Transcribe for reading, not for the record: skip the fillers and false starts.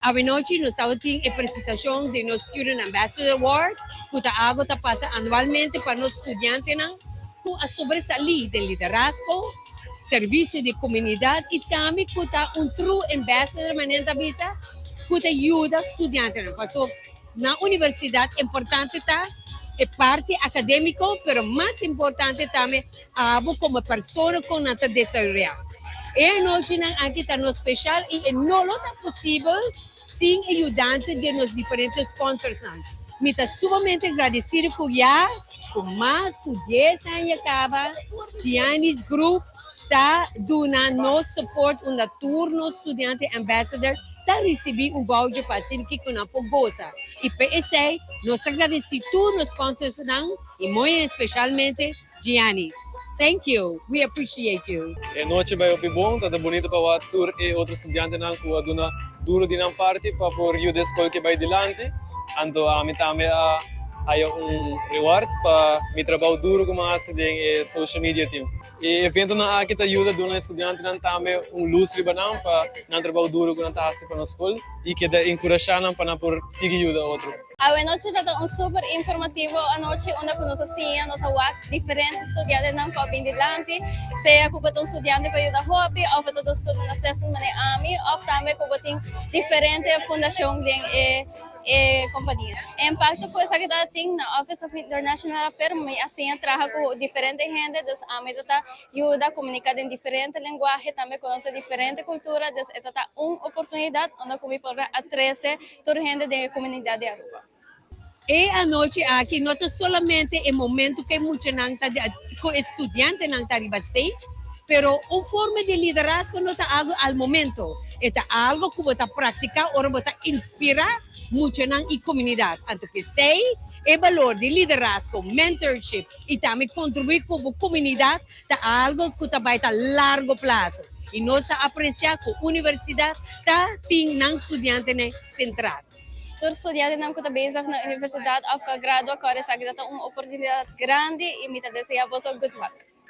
Anochi nos tabatin e presentacion di nos Student Ambassador Award, cu ta algo ta pasa anualmente pa nos studiantenan cu a sobresali den liderazgo, servicio di comunidad y tambe cu ta un true ambassador, manera ta bisa, cu ta yuda studiantenan. Paso na universidad importante ta e parti academico, pero mas importante tambe abo como persona cu nan ta desaroya. E anochinan aki ta nos special y no lo ta posibel sin yudansa di nos diferente sponsors. Mi ta sumamente agradecido cu ya, cu mas cu 10 aña caba, Giannis Group ta duna nos support unda tur nos studiante ambassador ta ricibi un voucher pa asina cu nan por goza. Y pa esey, nos ta gradici tur nos sponsors y muy especialmente Giannis. Thank you. We appreciate you. E anochi a bay hopi bon, ta bunita pa tur e otro studiantenan cu a duna duro di nan parti pa por yuda e scol cu bay dilanti. Anto ami tambe a haya un reward pa mi trabou duro cu mi a haci den e social media team. E eventonan aki ta yuda duna studiantenan tambe un luz riba nan pa nan trabou duro cu nan ta haci pa nos scol y keda encurasha nan pa nan por sigui yuda otro. Anochi tabata un super informativo anochi unda cu nos a siña, nos a wak diferente studiantenan cu a bin dilanti, sea cu bo ta un studiante cu a yuda hopi, of bo ta un student assistant manera ami, of tambe cu bo tin diferente fundacion den e compania. E impacto cu esaki tin na Office of International Affairs, mi a siña traha cu diferente hende, dus ami ta yuda comunica den diferente lenguahe, tambe conoce diferente cultura, dus e ta un oportunidad unda cu mi por trece tur hende den e comunidad di Aruba. E anochi aki no ta solamente e momento cu muchanan ta cu studiantenan ta riba stage, pero un forma di liderazgo no ta algo al momento, ta algo cu bo ta practica ora bo ta inspira muchanan y comunidad. Anto p'esey, e balor di liderazgo, mentorship y tambe contribui cu e comunidad ta algo cu ta bay ta largo plazo. Y nos ta aprecia cu universidad ta tin nan studiantenan central. Tur studiantenan cu ta bezig na universidad of cu a gradua, awor esaki ta un oportunidad grandi y mi ta desea boso good luck.